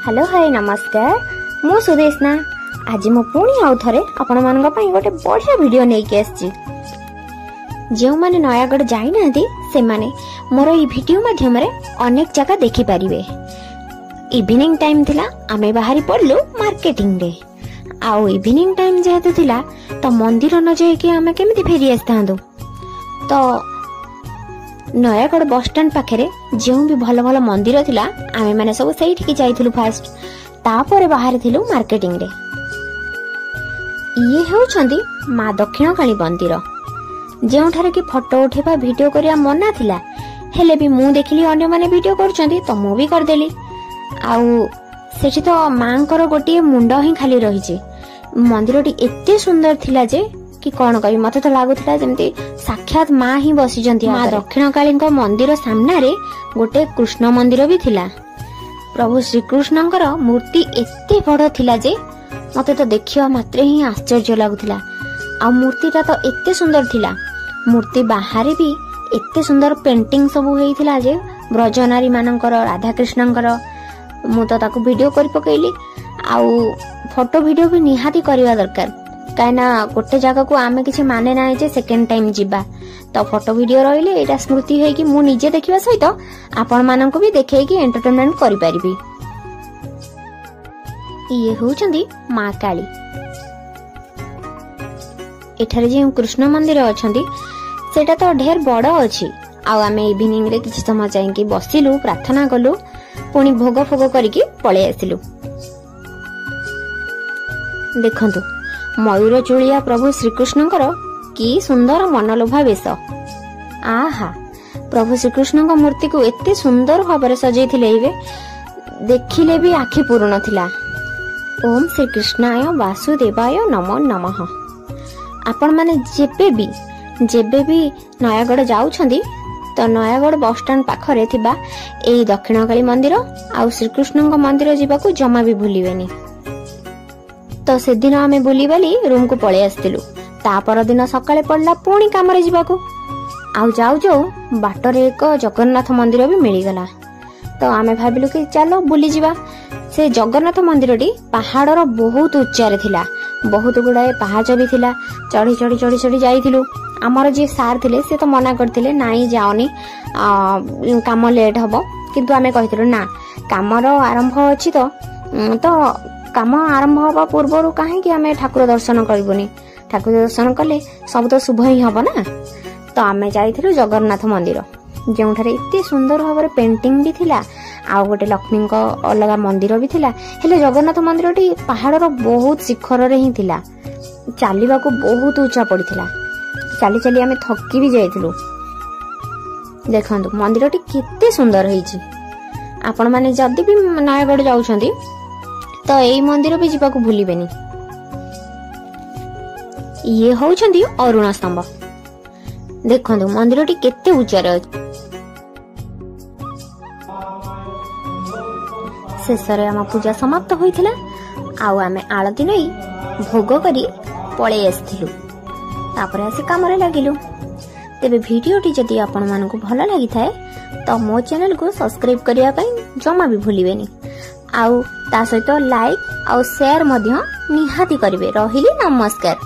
Hello, ହାଏ, ନମସ୍କାର। ମୁଁ ସୁଦେଶନା। ଆଜି ମୁଁ ପୁଣି ଆଉ ଥରେ ଆପଣମାନଙ୍କ ପାଇଁ ଗୋଟେ ବଢ଼ିଆ ଭିଡ଼ିଓ ନେଇକି ଆସିଛି। ଯେଉଁମାନେ ନୟାଗଡ଼ ଯାଇନାହାନ୍ତି, ସେମାନେ ମୋର ଏଇ ଭିଡ଼ିଓ ମାଧ୍ୟମରେ ଅନେକ ଜାଗା ଦେଖିପାରିବେ। ଇଭିନିଂ ଟାଇମ୍ ଥିଲା, ଆମେ ବାହାରି ପଡ଼ିଲୁ ମାର୍କେଟିଂରେ। ଆଉ ଇଭିନିଂ ଟାଇମ୍ ଯେହେତୁ ଥିଲା, ତ ମନ୍ଦିର ନ ଯାଇକି ଆମେ କେମିତି ଫେରି ଆସିଥାନ୍ତୁ? ତ ନୟାଗଡ଼ ବସଷ୍ଟାଣ୍ଡ ପାଖରେ ଯେଉଁ ବି ଭଲ ଭଲ ମନ୍ଦିର ଥିଲା, ଆମେମାନେ ସବୁ ସେଇଠିକି ଯାଇଥିଲୁ ଫାଷ୍ଟ। ତାପରେ ବାହାରିଥିଲୁ ମାର୍କେଟିଂରେ। ଇଏ ହେଉଛନ୍ତି ମା ଦକ୍ଷିଣକାଳୀ ମନ୍ଦିର, ଯେଉଁଠାରେ କି ଫଟୋ ଉଠେଇବା, ଭିଡ଼ିଓ କରିବା ମନା ଥିଲା। ହେଲେ ବି ମୁଁ ଦେଖିଲି ଅନ୍ୟମାନେ ଭିଡ଼ିଓ କରୁଛନ୍ତି, ତ ମୁଁ ବି କରିଦେଲି। ଆଉ ସେଠି ତ ମାଙ୍କର ଗୋଟିଏ ମୁଣ୍ଡ ହିଁ ଖାଲି ରହିଛି। ମନ୍ଦିରଟି ଏତେ ସୁନ୍ଦର ଥିଲା ଯେ କି କଣ କହିବି, ମତେ ତ ଲାଗୁଥିଲା ଯେମିତି ସାକ୍ଷାତ ମା ହିଁ ବସିଛନ୍ତି। ମା ଦକ୍ଷିଣକାଳୀଙ୍କ ମନ୍ଦିର ସାମ୍ନାରେ ଗୋଟେ କୃଷ୍ଣ ମନ୍ଦିର ବି ଥିଲା। ପ୍ରଭୁ ଶ୍ରୀକୃଷ୍ଣଙ୍କର ମୂର୍ତ୍ତି ଏତେ ବଡ ଥିଲା ଯେ ମତେ ତ ଦେଖିବା ମାତ୍ରେ ହିଁ ଆଶ୍ଚର୍ଯ୍ୟ ଲାଗୁଥିଲା। ଆଉ ମୂର୍ତ୍ତିଟା ତ ଏତେ ସୁନ୍ଦର ଥିଲା, ମୂର୍ତ୍ତି ବାହାରେ ବି ଏତେ ସୁନ୍ଦର ପେଣ୍ଟିଂ ସବୁ ହେଇଥିଲା ଯେ ବ୍ରଜନାରୀ ମାନଙ୍କର, ରାଧାକୃଷ୍ଣଙ୍କର। ମୁଁ ତ ତାକୁ ଭିଡ଼ିଓ କରି ପକେଇଲି। ଆଉ ଫଟୋ ଭିଡ଼ିଓ ବି ନିହାତି କରିବା ଦରକାର, କାହିଁକିନା ଗୋଟେ ଜାଗାକୁ ଆମେ କିଛି ମାନେ ନାହିଁ ଯେ ସେକେଣ୍ଡ ଟାଇମ୍ ଯିବା। ତ ଫଟୋ ଭିଡ଼ିଓ ରହିଲେ ଏଇଟା ସ୍ମୃତି ହେଇକି ମୁଁ ନିଜେ ଦେଖିବା ସହିତ ଆପଣମାନଙ୍କୁ ବି ଦେଖେଇକି ଏଣ୍ଟରଟେନମେଣ୍ଟ କରିପାରିବି। ଇଏ ହେଉଛନ୍ତି ମା କାଳୀ। ଏଠାରେ ଯେଉଁ କୃଷ୍ଣ ମନ୍ଦିର ଅଛନ୍ତି, ସେଇଟା ତ ଢେର ବଡ ଅଛି। ଆଉ ଆମେ ଇଭିନିଂରେ କିଛି ସମୟ ଯାଇକି ବସିଲୁ, ପ୍ରାର୍ଥନା କଲୁ, ପୁଣି ଭୋଗ ଫୋଗ କରିକି ପଳେଇ ଆସିଲୁ। ଦେଖନ୍ତୁ ମୟୂର ଚୂଳିଆ ପ୍ରଭୁ ଶ୍ରୀକୃଷ୍ଣଙ୍କର କି ସୁନ୍ଦର ମନଲୋଭା ବେଶ। ଆହା, ପ୍ରଭୁ ଶ୍ରୀକୃଷ୍ଣଙ୍କ ମୂର୍ତ୍ତିକୁ ଏତେ ସୁନ୍ଦର ଭାବରେ ସଜେଇଥିଲେ, ଏବେ ଦେଖିଲେ ବି ଆଖି ପୂରୁନଥିଲା। ଓମ୍ ଶ୍ରୀକୃଷ୍ଣାୟ ବାସୁଦେବାୟ ନମୋ ନମଃ। ଆପଣମାନେ ଯେବେ ବି ନୟାଗଡ଼ ଯାଉଛନ୍ତି, ତ ନୟାଗଡ଼ ବସଷ୍ଟାଣ୍ଡ ପାଖରେ ଥିବା ଏଇ ଦକ୍ଷିଣକାଳୀ ମନ୍ଦିର ଆଉ ଶ୍ରୀକୃଷ୍ଣଙ୍କ ମନ୍ଦିର ଯିବାକୁ ଜମା ବି ଭୁଲିବେନି। ତ ସେଦିନ ଆମେ ବୁଲିବାଲି ରୁମକୁ ପଳେଇ ଆସିଥିଲୁ। ତା ପରଦିନ ସକାଳେ ପଡିଲା ପୁଣି କାମରେ ଯିବାକୁ। ଆଉ ଯାଉ ଯାଉ ବାଟରେ ଏକ ଜଗନ୍ନାଥ ମନ୍ଦିର ବି ମିଳିଗଲା। ତ ଆମେ ଭାବିଲୁ କି ଚାଲ ବୁଲିଯିବା। ସେ ଜଗନ୍ନାଥ ମନ୍ଦିରଟି ପାହାଡର ବହୁତ ଉଚ୍ଚାରେ ଥିଲା, ବହୁତ ଗୁଡାଏ ପାହାଚ ବି ଥିଲା। ଚଢି ଚଢି ଚଢି ଚଢି ଯାଇଥିଲୁ। ଆମର ଯିଏ ସାର୍ ଥିଲେ, ସେ ତ ମନା କରିଥିଲେ, ନାଇଁ ଯାଅନି, କାମ ଲେଟ୍ ହବ। କିନ୍ତୁ ଆମେ କହିଥିଲୁ, ନା, କାମର ଆରମ୍ଭ ଅଛି, ତ କାମ ଆରମ୍ଭ ହବା ପୂର୍ବରୁ କାହିଁକି ଆମେ ଠାକୁର ଦର୍ଶନ କରିବୁନି? ଠାକୁର ଦର୍ଶନ କଲେ ସବୁ ତ ଶୁଭ ହିଁ ହବ ନା। ତ ଆମେ ଯାଇଥିଲୁ ଜଗନ୍ନାଥ ମନ୍ଦିର, ଯେଉଁଠାରେ ଏତେ ସୁନ୍ଦର ଭାବରେ ପେଣ୍ଟିଂ ବି ଥିଲା ଆଉ ଗୋଟେ ଲକ୍ଷ୍ମୀଙ୍କ ଅଲଗା ମନ୍ଦିର ବି ଥିଲା। ହେଲେ ଜଗନ୍ନାଥ ମନ୍ଦିରଟି ପାହାଡର ବହୁତ ଶିଖରରେ ହିଁ ଥିଲା। ଚାଲିବାକୁ ବହୁତ ଉଚ୍ଚା ପଡିଥିଲା। ଚାଲି ଚାଲି ଆମେ ଥକି ବି ଯାଇଥିଲୁ। ଦେଖନ୍ତୁ ମନ୍ଦିରଟି କେତେ ସୁନ୍ଦର ହେଇଛି। ଆପଣମାନେ ଯଦି ବି ନୟାଗଡ଼ ଯାଉଛନ୍ତି, ତ ଏଇ ମନ୍ଦିର ବି ଯିବାକୁ ଭୁଲିବେନି। ଇଏ ହଉଛନ୍ତି ଅରୁଣ ସ୍ତମ୍ଭ। ଦେଖନ୍ତୁ ମନ୍ଦିରଟି କେତେ ଉଚ୍ଚାରେ ଅଛି। ଶେଷରେ ଆମ ପୂଜା ସମାପ୍ତ ହୋଇଥିଲା ଆଉ ଆମେ ଆଳତି ନେଇ ଭୋଗ କରି ପଳେଇ ଆସିଥିଲୁ। ତାପରେ ଆସି କାମରେ ଲାଗିଲୁ। ତେବେ ଭିଡ଼ିଓଟି ଯଦି ଆପଣମାନଙ୍କୁ ଭଲ ଲାଗିଥାଏ, ତ ମୋ ଚ୍ୟାନେଲକୁ ସବସ୍କ୍ରାଇବ କରିବା ପାଇଁ ଜମା ବି ଭୁଲିବେନି। ଆଉ ତା ସହିତ ଲାଇକ୍ ଆଉ ସେୟାର ମଧ୍ୟ ନିହାତି କରିବେ। ରହିଲି, ନମସ୍କାର।